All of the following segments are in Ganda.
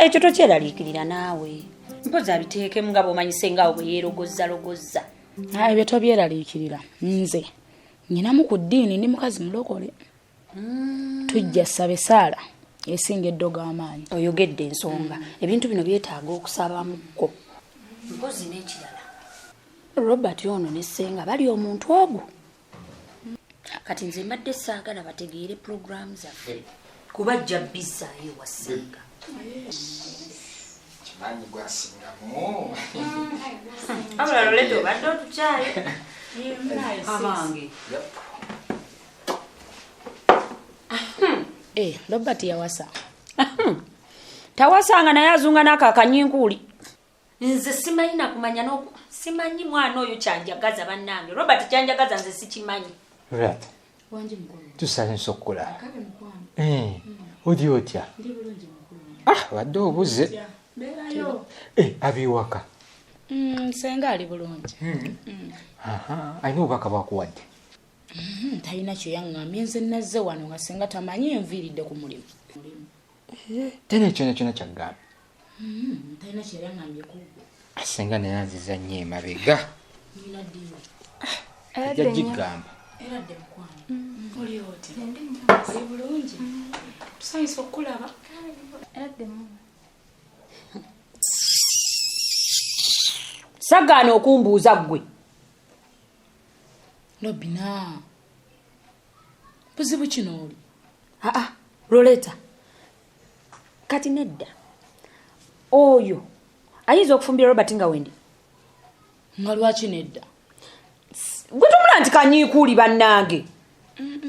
Ekyo tokyeraliikirira naawe, mpozi abiteekemu nga bw'omanyi sengaawo bwe yeerogozzalogozza. Ebyo tobyeraliikirira, nze nyinamu ku ddiini, ndi mukazi mulokole. Tujja saba esaala esinga eddogo amaanyi. Oyogedde ensonga. Ebintu bino byetaaga okusabamuko. Mpozi n'ekirala, Robert ono ne ssenga bali omuntu ogwo. Kati nze mbadde saagala bategeere pulogulaamu zaffe, kuba ajja bizzaayo ewa ssenga. Kimanyi gwasingamu. Abula Loleta, obadde otukyaye abange. Robert yawasa? Tawasanga, naye azunga n'ako akanyinkuuli. Nze simanyi nakumanya noku simanyi mwana oyo kyanjagaza. Bannange, Robert kyanjagaza nze sikimanyi. Right. Wangi mukulu. Tusanyusa okukulaba. Kabe mukwano. Oli otya? Ndi bulungi mukulu. Ah, wadde obuze. Mbeerayo. Abiwaka? Senga ali bulungi. Aha, alina obubaka bwakuwadde? Talina kye yaŋŋambye. Nze nazze wano nga senga tamanyi, enviiridde ku mulimu. Tena kyona kyona kyaggambye? Talina kye yaŋŋambye ku ggwe. Senga naye anziza nnyo emabega. Nina ddiini. Ajja gigamba. Eradde mukwano, oli oti? Oli bulungi? Tusanyusa okukulaba. Sagaana okumbuuza ggwe. Lobina, buzibu kino oli? Aa, Loleta, kati nedda, oyo ayinza okufumbira Robert nga wendi? Nga lwaki nedda? Gwe tumula nti kanyiikuuli, bannange.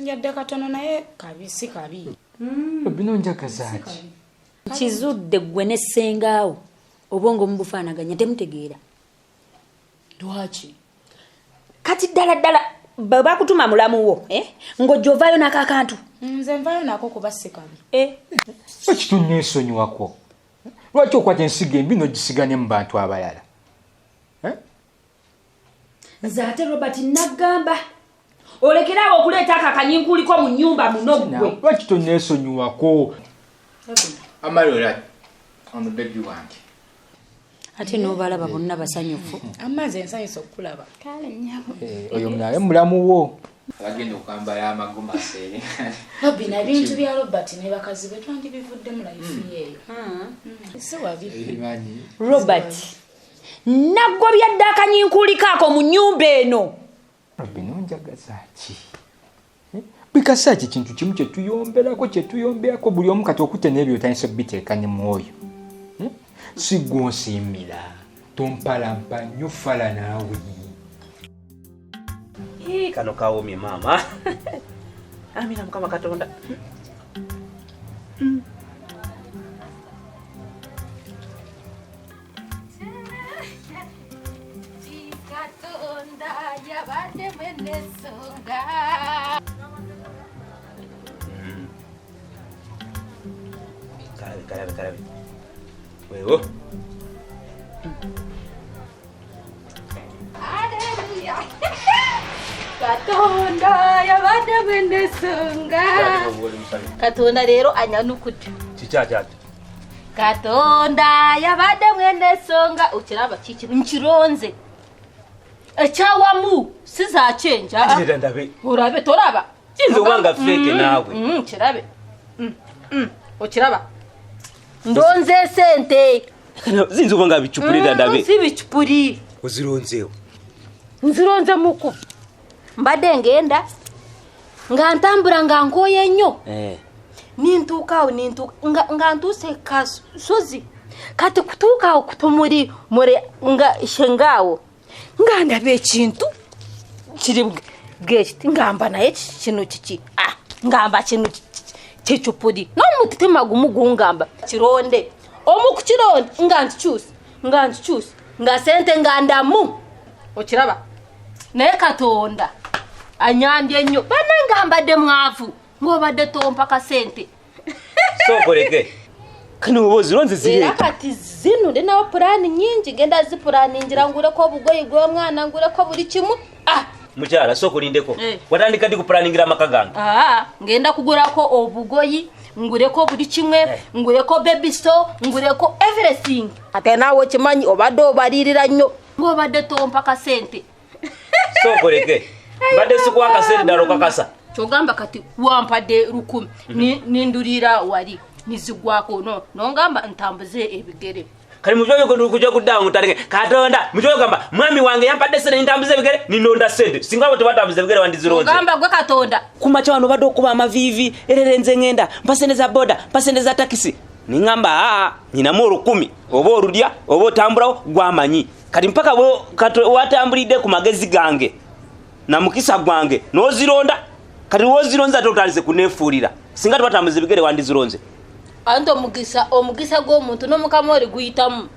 Yadde katono, naye kabi si kabi. Bino njagaza ki? Kizudde ggwe ne ssengaawo obwongo mubufaanaganya, temutegeera. Lwaki? Kati ddala ddala bwe bakutuma mulamu wo, eh? Ng'ojja ovaayo n'akakantu. Nze nvaayo nako kuba si kabi. Eh? Lwaki tonneesonyiwako? Lwaki okwata ensigo embi n'ogisiga ne mu bantu abalala? Eh? Nze ate Robert naggamba olekeraawo okuleeta ako akanyinkuuliko mu nnyumba muno ggwe. Lwaki tonneesonyiwako? Amalola ono baby wange. Ate n'obalaba bonna basanyufu. Amazzi, ensanyusa okukulaba. Eh, oyo naye mulamu wo abagenda okwambala amagomasi. Robina, ebintu bya Robert ne bakazi be twandibivuddemu, life yeeyo si wabi. Emanyi. Robert, naggobya dde akanyinkuuliko ako mu nnyumba eno. Bino njagaza ki? Bikasa ki? Kintu kimu kyetuyomberako, kyetuyomberako buli omu. Kati okutte n'ebyo otandise biteeka ne mwoyo. Eh? Si gwe onsiimira, tompalampa nnyo, fala naawe. Ii, kano kawomye maama. Amina Mukama Katonda. Katonda yabadde mwene nsonga. Kalabe, kalabe, kalabe. Weewo. Aleluya, Katonda yabadde mwene nsonga. Katonda leero anyanukudde. Kikyakyate? Katonda yabadde mwene nsonga. Okiraba kikino nkironze ekyawamu sizakyenja. Era ndabe. Orabe, toraba? Kiyinza okuba nga fake naawe. Kirabe. Okiraba, ndonze sente. Ziyinza okuba nga bicupuli, ndabe. Si bicupuli. Ozironzeewo? Nzironze muku. Mbadde ngenda nga ntambula nga nkooye nnyo. Nintuuka awo, nintuuka nga ntuuse kasozi. Kati kutuuka awo kutumuli mure nga shengaawo nga ndaba ekintu kiri bwekiti, ngamba naye kino kiki? Ah, ngamba kino kicupuli n'omutima gumu gungamba kironde omu ku kironde, nga nkikyusa, nga nkikyusa, nga sente nga ndamu. Okiraba, naye Katonda anyambye nnyo. Banne nga mbadde mwavu, ng'obadde tompa kasente. Sookoleke kano oba ozironze. Era Zireeta. Kati zino ndinawo pulaani nyingi, ngenda zipulaningira nguleko obugoyi bw'omwana, nguleko buli kimu. Ah, Mukyala, sooka olindeko. Eh. Watandika ddi kupulaningira amaka gange? Aa, ngenda kugulako obugoyi. Nguleko buli kimwe, nguleko baby so, nguleko everything. Ate naawe okimanyi obadde obalirira nnyo. Ng'obadde tompa kasente. Sookoleke. Mbadde sikuwa kasente ddala okakasa. Kyogamba kati wampadde 1000 nindulira wali nizigwako no nongamba ntambuze ebigere. Kali mujooyo kujja kuddawo ngutandike Katonda mujooyo gamba mwami wange yampadde sente nintambuze ebigere ninonda sente singa abo tebatambuza ebigere wandizironze. Ogamba gwe Katonda. Kumakya wano obadde okuba amaviivi erere nze ngenda mpa sente za boda mpa sente za takisi ningamba aa nyinamu 1000 oba olulya oba otambulawo gwamanyi kati mpaka watambulidde ku magezi gange na mukisa gwange n'ozironda kati wozironze ate otandise kuneefuulira singa tebatambuza ebigere wandizironze. Anti omugisa gw'omuntu n'omukama oli guyitamu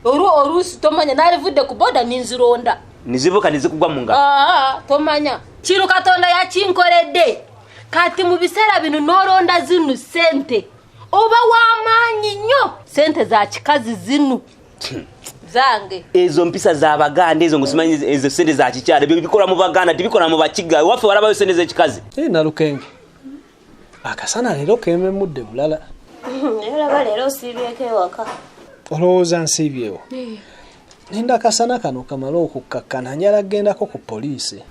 oluusi tomanya nalivudde ku boda ninzironda nizivuka nizikugwa mu ngalo. Tomanya kino Katonda yakinkoledde kati mu biseera bino n'olonda zino sente oba w'amaanyi nnyo sente za kikazi zino zange ezo mpisa z'Abaganda ezo ngusimanyi ezo sente za kikyala ebyo bikola mu Baganda tibikola mu Bakiga waffe walabayo sente z'ekikazi. Nalukenge akasana leero kememudde bulala. Naye olaba leero osiibyeko ewaka. Olowooza nsiibyewo? Nenda akasana kano kamale okukkakkana njala kgendako ku poliisi.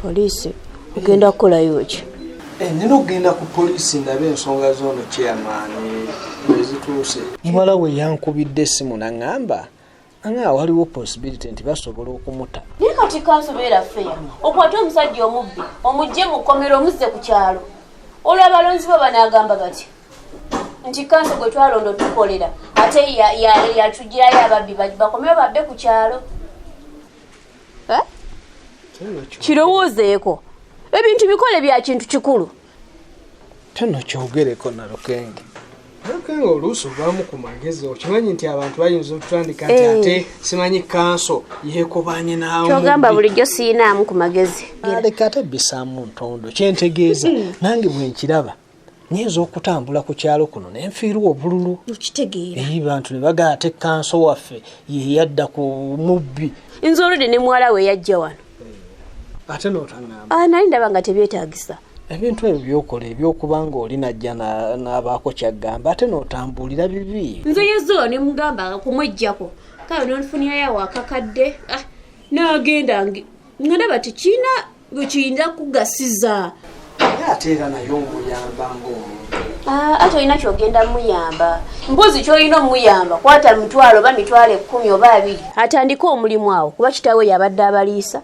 Poliisi? Ogenda kukolayo ki? Nina okugenda ku poliisi ndabe ensonga z'ono chairman bwe zituuse. Muwala we yankubidde essimu n'aŋŋamba anga waliwo possibility nti basobola okumuta. Naye kati kansobeera ffeya okwate omusajja omubbi omugye mu kkomero omuzze ku kyalo. Olwo abalonzi bo banaagamba bati nti kanso gwe twalonda otukolera ate yatugirayo ababbi bakomewo babbe ku kyalo. Kirowoozeeko ebintu bikole bya kintu kikulu. Teno kyogereko Nalukenge. Nalukenge oluusi obaamu ku magezi okimanyi nti abantu bayinza okutandika nti ate simanyi kanso yeekobanye n'awo. Kyogamba bulijjo siyinaamu ku magezi. Aleka ate bisaamu ntondo kyentegeeza nange bwe nkiraba nyinza okutambula ku kyalo kuno ne nfiirwa obululu. Okitegeera. Bantu ne bagamba ate kanso waffe ye yadda ku mubbi. Nze oludde ne muwala we yajja wano. Ate n'otaŋŋamba. Nali ndaba nga tebyetaagisa. Ebintu ebyo by'okola ebyokuba ng'oli najja n'abaako ky'agamba ate n'otambulira bibi. Nze yezulo ne mugamba kumweggyako kale n'onfunirayo akakadde n'agenda nga ndaba tekirina bwe kiyinza kugasiza. Naye ate era naye omuyamba ng'omuntu. Ate olina ky'ogenda muyamba. Mpozi ky'olina omuyamba kwata 1000 oba 10,000 oba 20 atandike omulimu awo kuba kitaawe yabadde abaliisa.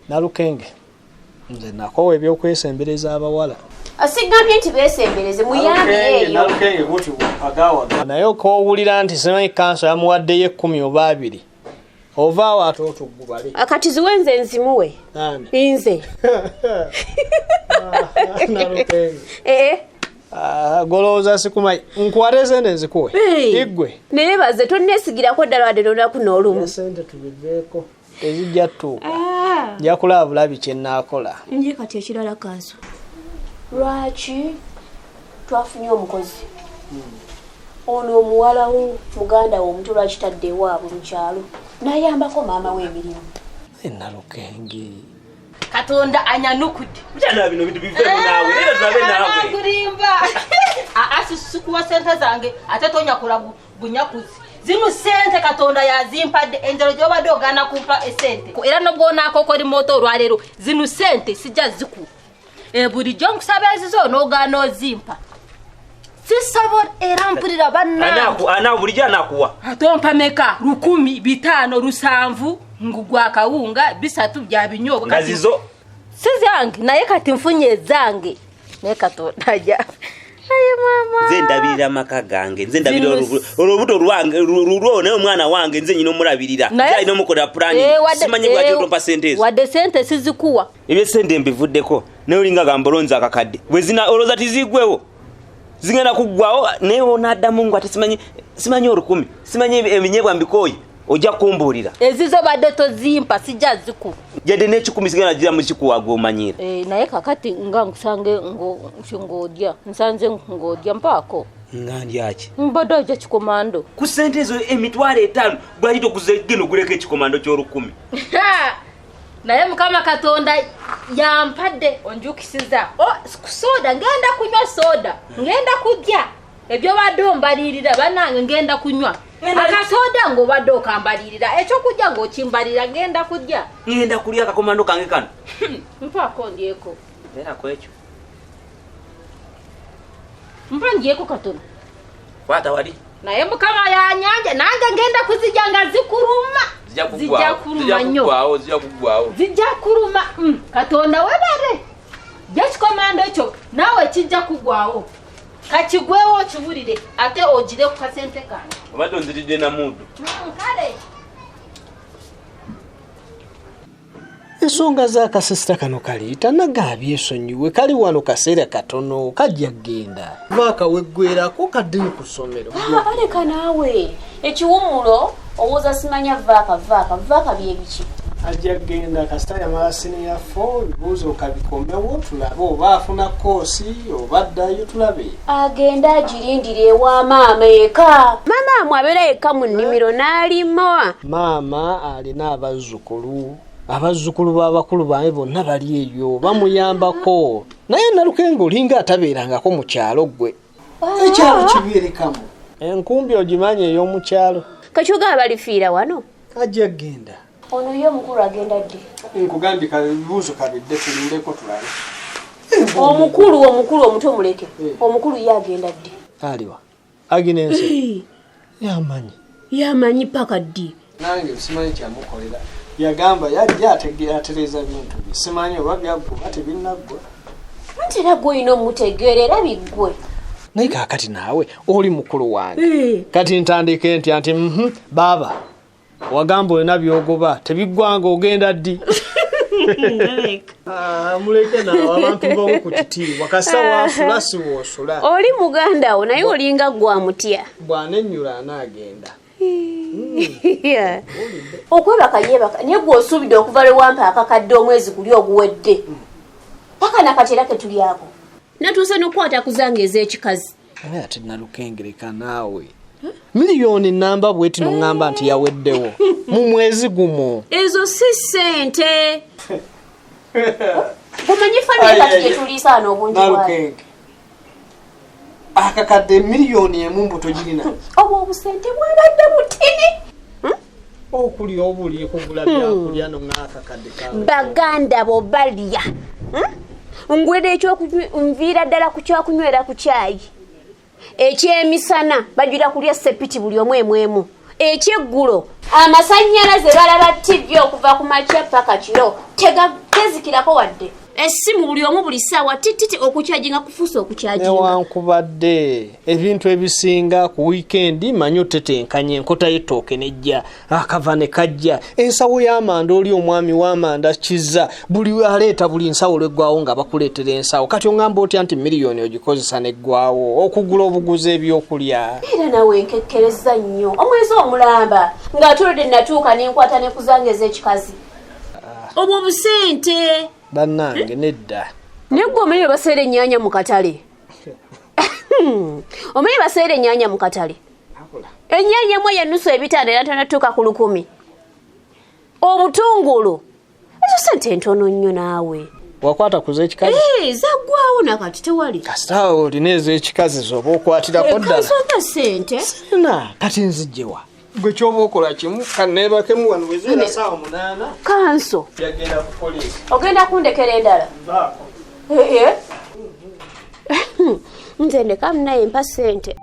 Nalukenge nze nakoowa ebyokwesembereza abawala. Asigambye nti beesembereze muyambe eyo. Nalukenge buti bwagawaga. Naye okowulira nti simanyi kanso yamuwaddeyo 10 oba 20. Ova awo ate otuggubale. Kati ziwe nze nzimuwe. Nze. Nalukenge. Golowooza sikumanyi. Nkuwate sente nzikuwe. Iggwe. Naye baze tonneesigirako ddala wadde n'olunaku n'olumu. Sente tubiveeko. Tezijja tutuuka. Nja kulaba bulabi kye nnaakola. Nje kati ekirala kanso. Lwaki twafunye omukozi? Ono omuwala wo muganda wo omuto lwaki tadde ewaabwe mu kyalo n'ayambako maama we emirimu? Nalukenge. Katonda anyanukudde. Mukyala bino bintu biveemu naawe era tulabe naawe. Kulimba. Sikuwa sente zange ate tonyakula bunyakuzi. Zino sente Katonda yazimpadde enjalo gy'obadde ogaana kumpa esente. Era n'obwonaakoko limoto olwaleero zino sente sijja zikuwa. Bulijjo nkusaba ezizo n'ogaana ozimpa. Sisobola era mpulira bannange. Bulijjo anaakuwa. Atompa meka 1000, 500, 700 ngugwa akawunga 300 bya binyobwa. Nga zizo. Si zange naye kati nfunye ezange. Naye Katonda ajja. Aye mama. Nze ndabirira amaka gange, nze ndabirira olubuto lwange, lulwo naye omwana wange nze nyina omulabirira. Nze alina omukolera pulaani, simanyi bw'ajja otompa sente ezo. Wadde sente sizikuwa. Ebyesente mbivuddeko, naye olinga gamba olonze akakadde. Bwe zina olowooza tiziggwewo. Zigenda kuggwawo naye onaaddamu ngo ate simanyi 1000, simanyi ebinyeebwa mbikooye. Ojja kumbuulira. Ezizo badde tozimpa sijja zikuwa. Yadde n'ekikumi sigenda gira mu kikuwa gw'omanyiira. Naye kakati nga nkusange ng'odya, nsanze ng'odya mpaako. Nga ndya ki? Mbadde ojja kikomando. Ku ssente ezo 50,000 lwaki toguze geno oguleko ekikomando ky'olukumi? Naye Mukama Katonda yampadde onjukisiza. Soda ngenda kunywa soda. Ngenda kudya. Ebyo badde ombalirira bannange ngenda kunywa. Akasoda ng'obadde okambalirira. Ekyokulya ng'okimbalirira ngenda kudya. Ngenda kulya akakomando kange kano. Mpaako ndyeko. Beerako ekyo. Mpa ndyeko katono. Kwata wali. Naye Mukama yanyanja nange ngenda kuzijja nga zikuluma. Zijja kuluma nnyo. Zijja kuggwawo. Zijja kuluma. Katonda webale. Jja kikomando ekyo naawe kijja kuggwawo. Kakigwewo okiwulire ate ogire ku kasente kange. Obadde onziridde na muddu. Kale. Ensonga z'akasisita kano kaliita nagabyesonyiwe kali wano kaseera katono kajja kgenda. Vaaka weggwerako kaddeyo ku ssomero. Aleka naawe ekiwummulo owooza simanya vaaka byebiki. Ajja kgenda kasita yamala siniya 4 ebibuuzo kabikomewo tulabe oba afuna koosi oba addayo tulabe. Agenda agirindire ewa maama eka. Maama amwe abeera yekka mu nnimiro n'alima. Maama alina abazzukulu. Abazzukulu b'abakulu bange bonna bali eyo bamuyambako. Naye Nalukenge olinga atabeerangako mu kyalo ggwe. Ekyalo kibeerekamu. Enkumbi ogimanyi ey'omu kyalo. Kakyogaba balifiira wano. Ajja kgenda. Ono ye omukulu agenda ddi? Nkugambye ebibuuzo kabidde tulindeko tulabe. Omukulu omuto muleke. Omukulu ye agenda ddi? Aliwa. Aginense. Yamanyi. Yamanyi paka ddi? Nange simanyi kyamukolera. Yagamba yajja atereeza bintu bye. Simanyi oba byaggwa tebinnaggwa. Anti era ggwe olina omutegeera biggwe. Naye kaakati naawe oli mukulu wange. Kati ntandike ntya nti baaba wagamba olina by'ogoba tebiggwanga ogenda ddi? Muleke naawe abantu bawo ku kitiibwa kasita waasula si woosula. Oli muganda wo naye olinga gwamutya. Bw'anennyula anaagenda. Okwebaka yeebaka naye gwe osuubidde okuva lwe wampa akakadde omwezi guli oguwedde. Paka nakati era ketulyako. Natuuse n'okukwata ku zange ez'ekikazi. Naye ate Nalukengereka naawe. Miliyoni namba bweti n'oŋŋamba nti yaweddewo mu mwezi gumu. Ezo si ssente. Omanyi famire kati gye tuliisa wano obungi bwayo. Nalukenge. Akakadde miliyoni emu mbu togirina. Obwo obusente bwabadde butini. Okulya obuli kugula byakulya n'akakadde kawe. Baganda bo balya. Ngwera ekyokunywa nviira ddala ku kyakunywera ku kyayi. Ekyemisana bajula kulya sepiti buli omu emwemu. Ekyeggulo amasannyalaze balaba TV okuva ku makya paka kiro tezikirako wadde. Essimu buli omu buli ssaawa tititi okukyajinga kufuusa okukyajinga. Newankubadde ebintu ebisinga ku wiikendi manyi otetenkanya enkota y'ettooke nejja akava ne kajja ensawo y'amanda oli omwami w'amanda kizza buli aleeta buli nsawo lw'eggwawo nga bakuleetera ensawo kati oŋŋamba otya nti miliyoni ogikozesa n'eggwawo okugula obuguzi ebyokulya. Era nawe nkekkereza nnyo omwezi omulamba ng'atulidde natuuka n'enkwata ne ku zange ez'ekikazi. Obwo busente. Bannange nedda. Naye ggwe omanyi bwe baseera ennyaanya mu katale. Omanyi baseera ennyaanya mu katale. Ennyaanya emu ey'ennusu 500 era tonatuuka ku 1000. Obutungulu. Ezo ssente ntono nnyo naawe. Wakwata ku z'ekikazi? Zaggwawo nakati tewali. Kasita olina ez'ekikazi z'oba okwatirako ddala. Kasonga ssente. Sirina kati nzijjewa. Gwe ky'oba okola kimu kanneebakemu wano bwe ziwera ssaawa 8. Kanso. Yagenda ku poliisi. Ogenda kundekera endala? Nvaako. Nze ndeka naye mpa ssente.